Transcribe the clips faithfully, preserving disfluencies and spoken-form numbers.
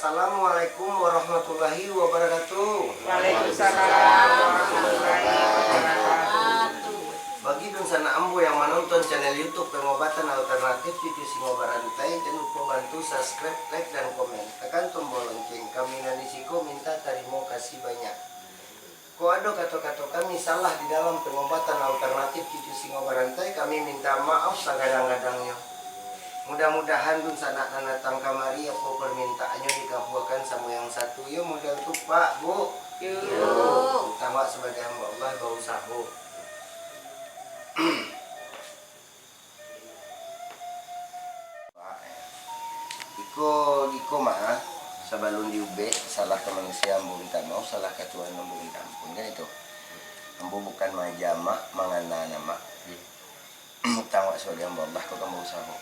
Assalamualaikum warahmatullahi wabarakatuh. Waalaikumsalam warahmatullahi wabarakatuh. Bagi dunsanak ambo yang manonton channel YouTube Pengobatan Alternatif Cucu Singo Barantai, jan lupo bantu subscribe, like, dan komen. Tekan tombol lonceng. Kami nan di siko minta tarimo kasih banyak. Kok ado kato-kato kami salah di dalam pengobatan alternatif cucu singo barantai, kami minta maaf sagadang-gadangnyo. Mudah-mudahan dunsanak nan datang kamari, apo permintaannyo dikabuakan samo yang satu, yo, model tu, Pak, Bu? Yo. Mintak maaf sabagai hamba Allah, bausaho. Iko, iko mah, sabalun diubek, salah ka manusia ambo minta maaf, salah ka Tuhan ambo minta ampun, kan itu. Ambo bukan maaja amak, mangana amak. Mintak maaf sabagai hamba Allah, ko kan bausaho.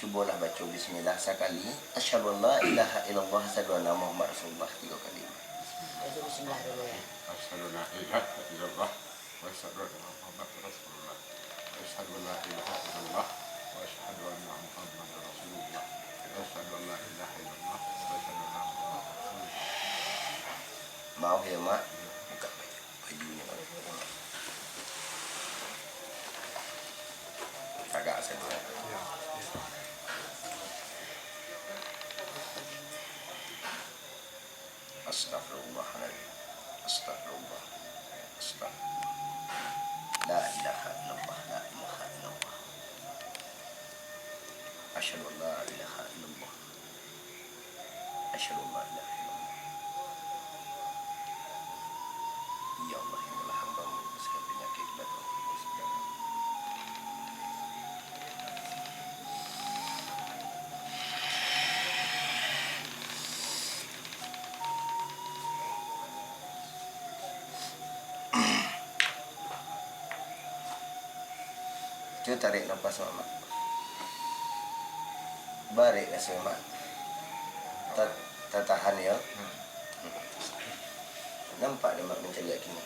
Cubolah baco bismillah sakali. Asyhadu an la ilaha illallah, asyhadu anna Muhammad Rasulullah, tigo kali. Baca bismillah dulu, ya. Asyhadu an la ilaha illallah. Wa asyhadu anna Muhammadan Rasulullah. Wa asyhadu an la ilaha illallah. Wa asyhadu anna Muhammadan Rasulullah. Wa asyhadu an la ilaha illallah. Wa asyhadu anna Muhammadan Rasulullah. Maaf ya, Mak. Buka baju, bajunyo, Mak. Tagak sajo. Astagfirullahaladzim. Astagfirullah. Astagfirullah. La ilaha illallah. La ilaha illallah. Asyhadu an la ilaha illallah. Asyhadu an la ilaha illallah. Ya Allah, ya Allah, hamba-Mu dengan segala penyakit, badan, segala. Cubo tarik napas, Mak. Barek raso, Mak. Ta-, tatahan, yo. Nampak dek Mak mancaliak kini?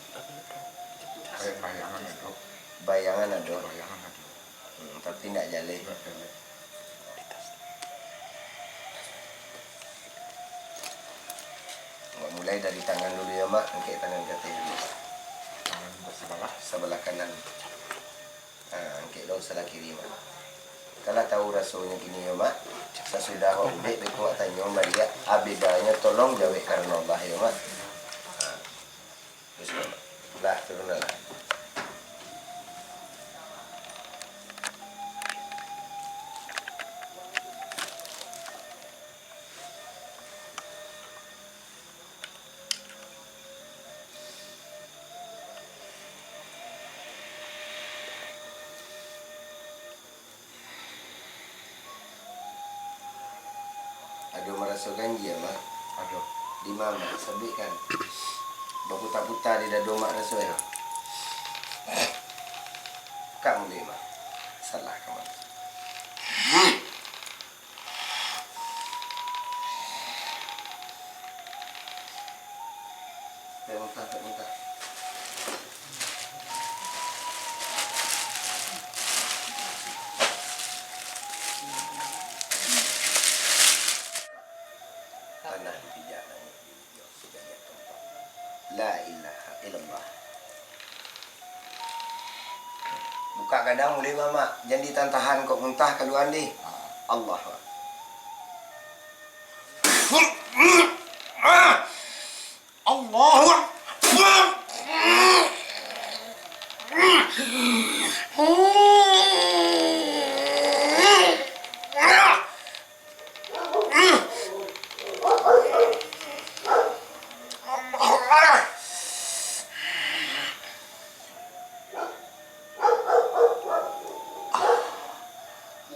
Bayangan ado. Bayangan ado. Hmm, tapi ndak jaleh. Ndak jaleh. Mak, mulai dari tangan dulu yo, Mak. Angkek tangan kateh dulu, Mak. Tangan sabalah. Sabalah kanan. Ha, angkek lo sabalah kiri, Mak. Kalau tahu rasonyo kini yo, Mak, sasudah awak ubek, beko awak tanyo baliak, a bedanyo tolong jawek karano Allah yo, Mak. Ha. Bismillah. Lah, turunlah. Ado maraso ganjia, Mak? Ado. Di ma, Mak? Sabuikkan. Baputa-puta di dado Mak raso, yo? Bukak mulo, Mak. Salah ka, Mak. Tarik muntah, tarik muntah. Tanah dipijak, naiak di ujung, sugaliak tompok. La ilaha illallah. Bukak gadang buliah, Mak. Jan ditahan-tahan, kok muntah kalua, dih. Allahu Akbar. Allahu Akbar.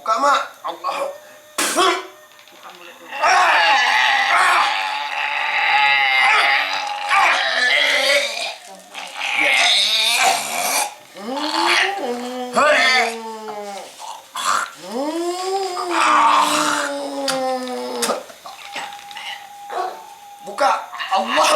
Bukak, Mak. Allah. Bukak. Allah.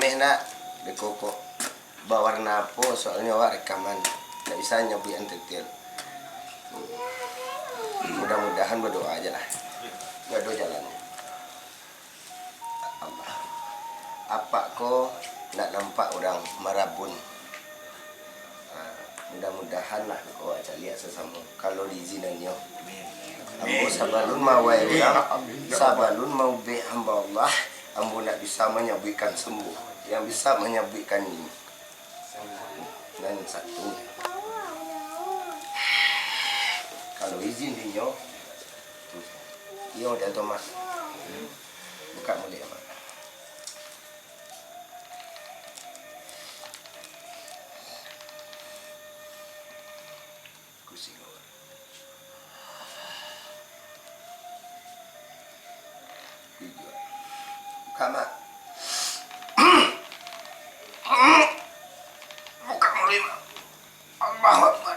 Eh, nak, dikokok. Bawarna apo? Soalnyo awak rekaman. Ndak bisa nyabuik yang detail. Mudah-mudahan badoa aja lah. Ndak ado jalannyo. Allah. Apak ko ndak nampak urang marabun. Ah, mudah-mudahan lah ko awak caliak sasamo. Kalau diizinannyo. Ambo sabalun mawai urang, sabalun maubek hamba Allah, ambo ndak bisa manyabuikkan sembuh. Yang bisa manyabuikkan ini. Nan satu. Kalau izin dinyo, iyo, Dato Mak. Buka mulik, Mak. Kusingo. Buka, Mak. Buka mulut, Mak. Allahu Akbar.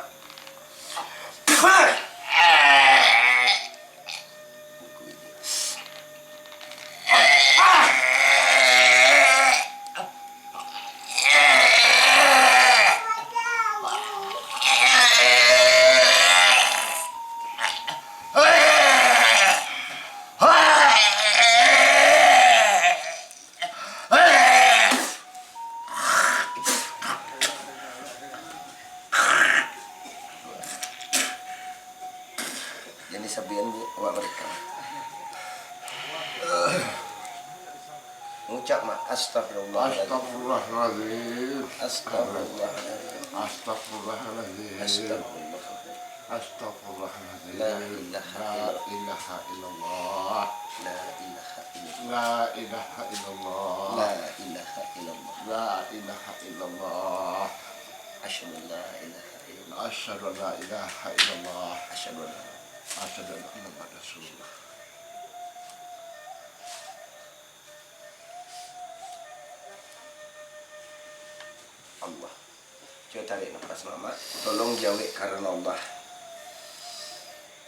Jadi sabian awak mereka. Ngucap, Mak, astagfirullahaladzim. Astagfirullahaladzim. Astagfirullahaladzim. Astagfirullahaladzim. Astagfirullahaladzim. La ilaha illallah. La ilaha illallah. La ilaha illallah. La ilaha illallah. La ilaha illallah. Asyhadu an la ilaha illallah. Asyhadu an la ilaha illallah. Asyhadu an la Asyhadu anna Muhammadan Rasulullah. Allah. Cubo tarik napas, Mak. Tolong jawek karano Allah.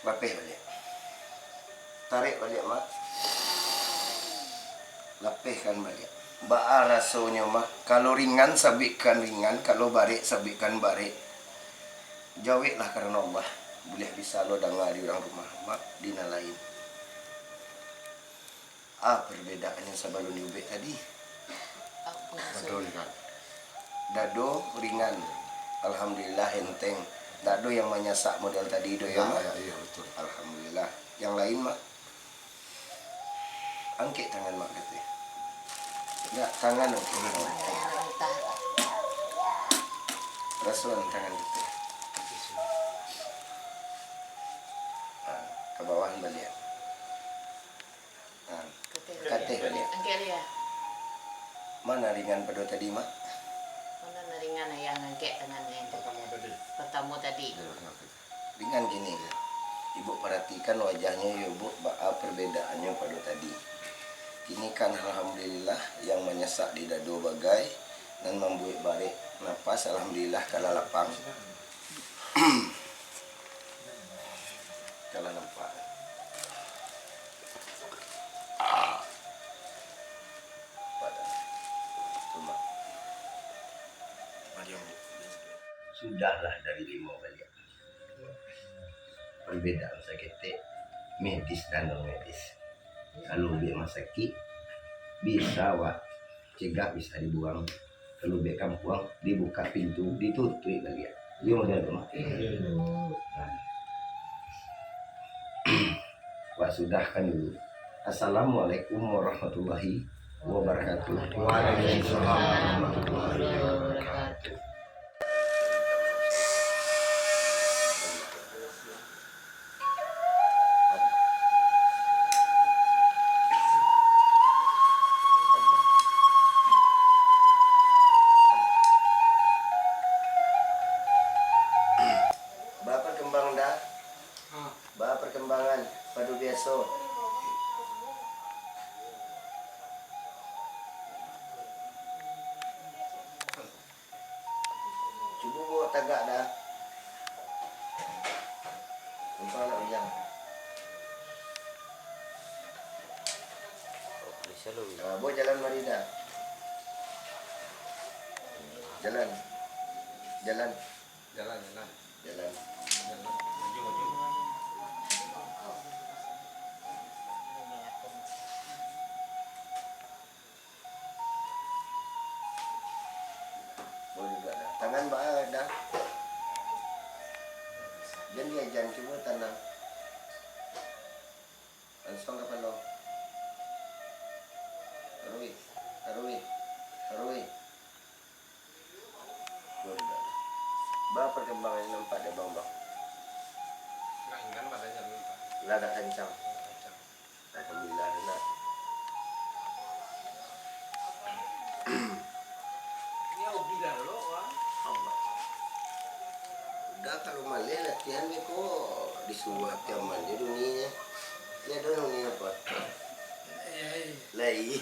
Lapeh baliak. Tarik baliak, Mak. Lapehkan baliak. Baa rasonyo, Mak? Kalau ringan, sabuikkan ringan. Kalau barek, sabuikkan barek. Jaweklah karano Allah. Buliah bisa lo danga di urang rumah, Mak, di nan lain. Ah, perbedaannyo sabalun diubek tadi. Apo maksudnyo? Dado ringan. Dado ringan. Alhamdulillah, enteng. Ndak ado yang manyasak model tadi doh, yo, Mak? Ya, ya, iya, betul. Alhamdulillah. Yang lain, Mak? Angkek tangan, Mak, kato. Ndak, tangan angkek. Tangan. Rasoan tangan kato. Ah, ka bawah baliak. Ah, kateh baliak. Angkek baliak. Ma nan ringan pado tadi, Mak? Ma nan ringan, Ayah, angkek tangan nan itu. Pertamo tadi. Pertamo tadi. Ringan kini. Ibuk paratikan wajahnyo, yo, Buk, baa perbedaannyo pado tadi. Kini kan, alhamdulillah, yang manyasak di dado bagai, nan mambuek barek napas, alhamdulillah, ka lah lapang. Ka lah nampak. Ah. Nampak tak? Tu, Mak. Sudahlah dari limo baliak. Perbedaan saketek medis dan non medis. Kalau ubek masakik, bisa awak cegak, bisa dibuang. Kalau ubek kampuang, dibuka pintu, ditutuik baliak. Iyo model tu, Mak. Nah. Awak sudahkan dulu. Assalamualaikum warahmatullahi wabarakatuh. Waalaikumsalam warahmatullahi wabarakatuh. Baa perkembangan dah? Baa perkembangan pado biaso? Cubo buek tagak dah. Nampak nak ujang? Ah, buek jalan mari dah. Jalan. Jalan. Jalan, jalan. Jalan. Jalan. Maju, maju. Boleh juga dah. Tangan bawah dah. Jan diajan, cubo tanang. Langsung kapalo. Taruih, taruih, taruih. Ba perkembangan nampak di abang, bang? Lah, inggan badannya dulu, Pak. Lah, dah kancang. Kancang. Alhamdulillah, nak. Ini hobi lah lo, Pak. Allah. Udah, kalau maleh latihan ni ko disuruah api aman je dunia. Ni ada dunia apa? Lai.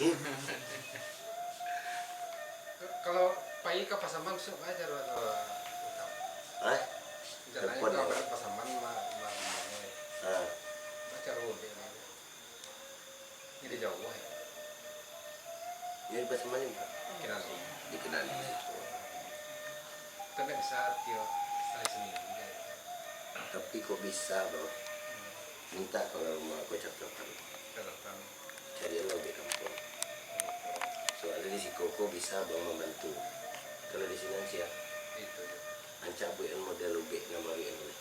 Kalau pai ka Pasaman, sok bae caro atau utang? Hah? Jalan Telepon ka ya? Pasaman, ma-, ma-, ma-, Ha. Bae caro ubek ni. Ini jauh, ya. Ini di Pasaman ni, Pak? Kenali. Dikenali. Kan tak bisa tiap hari Senin, kan? Tapi kok bisa, Bang? Hmm. Minta kalau rumah aku catatan. Catatan. Carilah ubek kampuang. Soalnya di siko ko bisa abang mambantu. Kalau di sinan sia. Itu, itu. Rancak buek model ubek nan baru anu lai.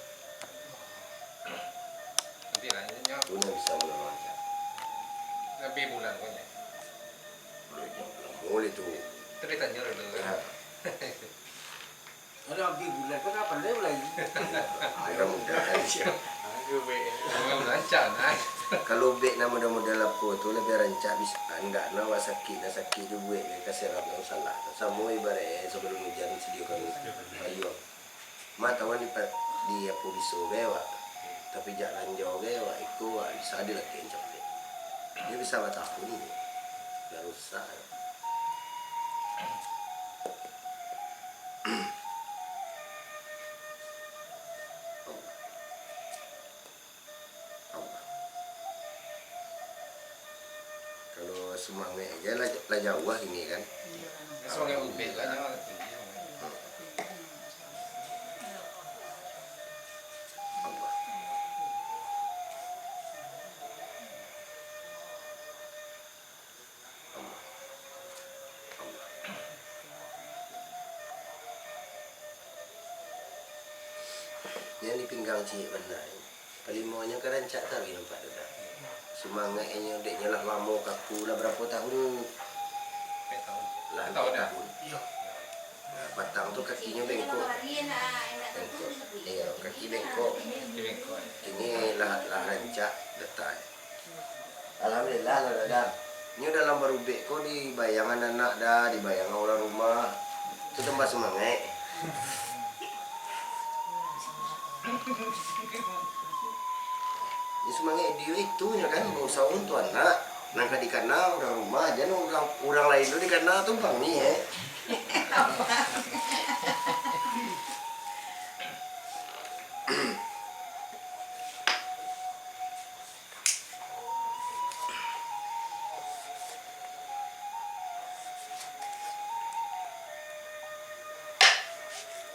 Nanti lah, nyo. Tu nan bisa manolong rancak. Sampai bulan ko nyo. Bulan nyo, bulan mulai tu. Tapi tanyo dulu. Ha. Ada habis bulan, kan kapan dia mulai? Mudah-mudahan. Aku baik. Mudah-mudahan lancar, nah. Kalau ubek nan model-model apo tu, labiah rancak bisa, indak nan awak sakik, nan sakik tu buek ka sirap nan salah. Samo ibarat, eh, sabalum ujan sadiokan payuang. Ma tawan di pa-, di apo biso gai awak. Tapi jak lanjau gai awak, iko awak bisa dilakek capek. Dia bisa batahun ni. Dah rusak. Allah. Allah. Kalau sumangaik aja lah, lah jauah ini kan. Iya. Sumangaik ubek lah, nyo tinggi sumangaik. Hmm. Allah. Allah. Allah. Yang di pinggang ciek bana. Palimonyo kan rancak taruih nampak tu dah. Sumangaiknyo, dek nyo lah lamo kaku, lah barapo tahun? Ampek tahun. Lah ampek tahun. Ampek tahun. Iyo. Nah, patang tu kakinyo bengkok. Bengkok. Iyo, kaki bengkok. Kaki bengkok. Kini lah, lah rancak datang. Alhamdulillah lah, Dadang. Nyo dalam barubek ko dibayangan anak dah, dibayangan urang rumah. Tu tambah sumangaik. Nyo sumangaik di itu nyo kan, bausaho untuak anak. Nan ka dikana urang rumah, jan urang, urang lain tu dikana tu bang ni, eh.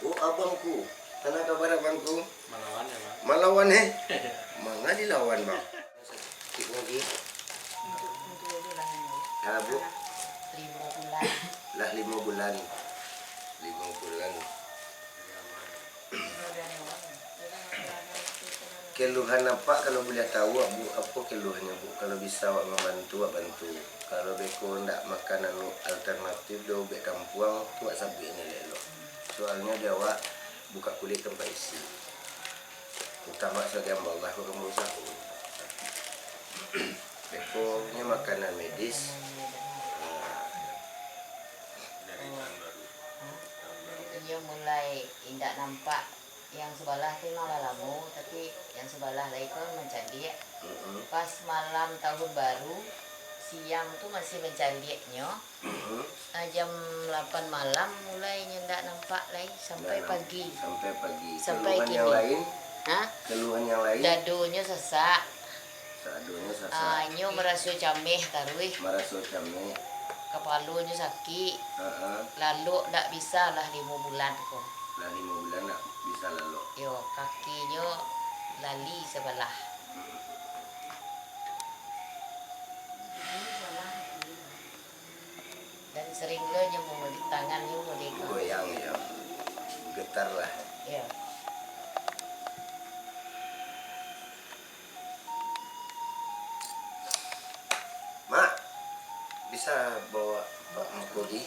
Oh, abangku, tanah kabar abangku. Malawan ya, Bang. Malawan, eh? Manga dilawan, Bang? Sakit lagi. Untuk, untuk itu lah, ini. Ah, Bu? Lima bulan. Lah lima bulan. Lima bulan. Keluhan apak kalau buliah tahu, Bu, apo keluhannyo, Bu? Kalau bisa awak mambantu, awak bantu. Kalau beko ndak makan anu alternatif doh, ubek kampuang, tu awak sabuik ni elok-elok. Soalnyo di awak buka kulik tampek isi. Utang awak sabagai hamba Allah, kok ka bausaho. Beko nyo makanan medis. Ah. Inyo mulai indak nampak. Yang subalah tu emang lah lamo, tapi yang subalah lai ko mancandiak. Mm-mm. Pas malam tahun baru, siang tu masih mancandiaknyo. Mm-mm. Ah, jam lapan malam mulai nyo ndak nampak lai sampai Ndak nampak. pagi. Sampai pagi. Sampai Keluhan yang kini. lain? Ha? Keluhan yang lain? Dadonyo sasak. Dadonyo sasak. Ah, nyo maraso cameh taruih. Maraso cameh. Kapalonyo sakik, Heeh. Lalok dak bisa lah limo bulan ko. Lah limo bulan dak bisa lalok. Yo, kakinyo lali sabalah. Dan sering lo nyo mamulih tangannyo, mulih ko. Goyang yo. Getar lah. Yo. Mak, bisa bawa Pak Mukuli?